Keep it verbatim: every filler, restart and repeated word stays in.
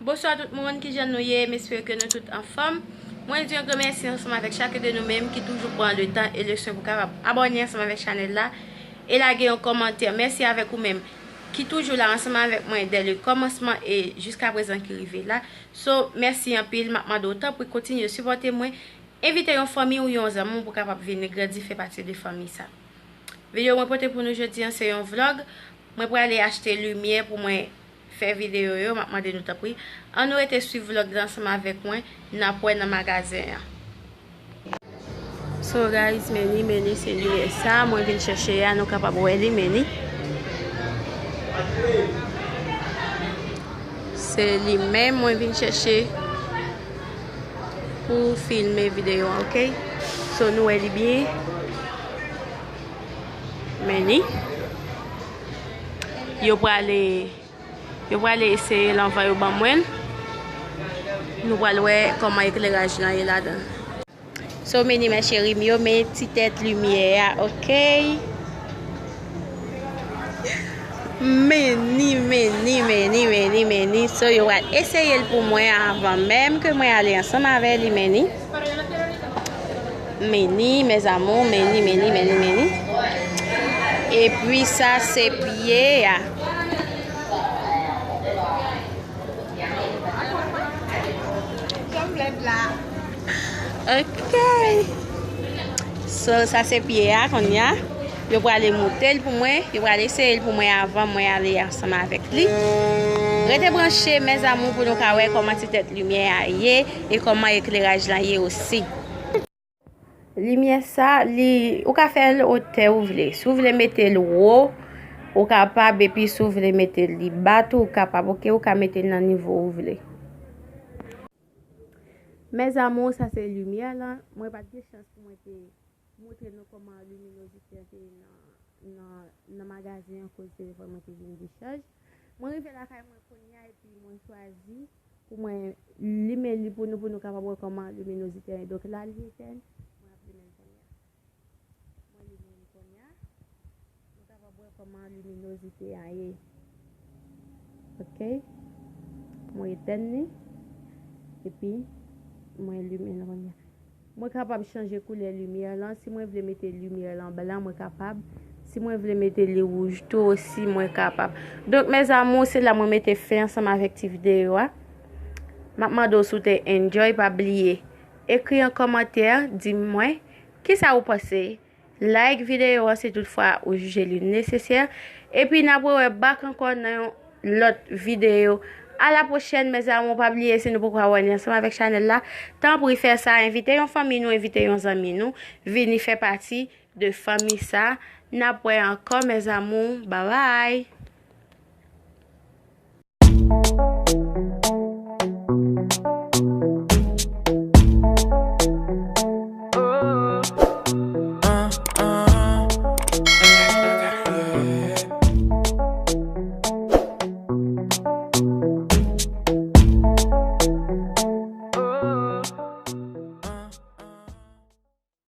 Bonswa tout moun, kijan nou ye? M espere ke nou tout anfòm. Mwen di yon gran mèsi ansanm avèk chak de nou menm ki toujou pran le tan e le swen pou kapab abòne ansanm avèk chanèl la e lage yon kòmantè. Mèsi avèk ou menm ki toujou la ansanm avèk mwen dè le kòmansman e jiska prezan ki rive la. So, mèsi anpil, m ap mande w tanpri kontinye sipòte mwen. Envite yon fanmi ou yon zanmi w pou kapab vin grandi fè pati de fanmi sa. Videyo mwen pote pou nou jodi an se yon vlog. Mwen prale achte limyè pou mwen fè videyo yo. M ap mande nou tanpri, ann nou rete swiv vlog la ansanm avèk mwen. N ap wè nan magazen an. So guys, men li, men li se limyè sa mwen vin chèche a, nou kapab wè li, men li. Se li menm mwen vin chèche pou filme videyo an, oke? So nou wè li byen. Men li. Yo prale, yo prale eseye l anvan yo ban mwen l. Nou pral wè kòman ekleraj lan ye ladan. So men li, mes chéris m yo, men ti tèt limyè a, oke? Men li, men li, men li, men li, men li. So yo pral eseye l pou mwen avan menm ke mwen ale ansanm avè li, men li. Men li, mes amours, men li, men li, men li, men li. Epi sa se pye a. Ok. So, sa se pye a kounye a. Yo prale moute l pou mwen, yo prale eseye l pou mwen avan mwen ale ansanm avèk li. Rete branche, mes amours, pou nou ka wè kòman ti tèt limyè a ye e kòman ekleraj lan ye osi. Limyè sa, li, ou ka fè l otè ou vle. Si w vle mete l wo, ou kapab, epi si w vle mete li ba tou, ou kapab, oke? Ou ka mete l nan nivo ou vle. Mes amours, sa se limyè lan. Mwen pa t gen chans pou mwen te montre nou kòman liminozite an te ye nan, nan, nan magazen an, koz telefòn mwen te vin dechaj. Mwen rive lakay mwen kounye a, epi mwen chwazi pou mwen limen li pou nou, pou nou kapab wè kòman liminozite an ye. Donk la, li etèn, mwen ap limen l kounye a. Mwen limen li kounye a. Nou kapab wè kòman liminozite an ye. Ok. Mwen etèn li. Epi, mwen limen l kounye a. Mwen kapab chanje koulè limyè lan. Si mwen vle mete limyè lan blan, mwen kapab. Si mwen vle mete li wouj tou osi, mwen kapab. Donk, mes amours, se la mwen mete fen ansanm avèk ti videyo a. M ap mande w si w te enjoy, pa bliye ekri an kòmantè, di mwen kisa ou panse. Like videyo an si toutfwa ou jije li nesesè. Epi n ap rewè back ankò nan yon lòt videyo. A la pwochèn, mes amours, pa bliye, si nou poko abòne ansanm avèk chanèl la, tanpri fè sa, envite yon fanmi nou, envite yon zanmi nou, vini fè pati de fanmi sa. N ap wè ankò, mes amours. Babay!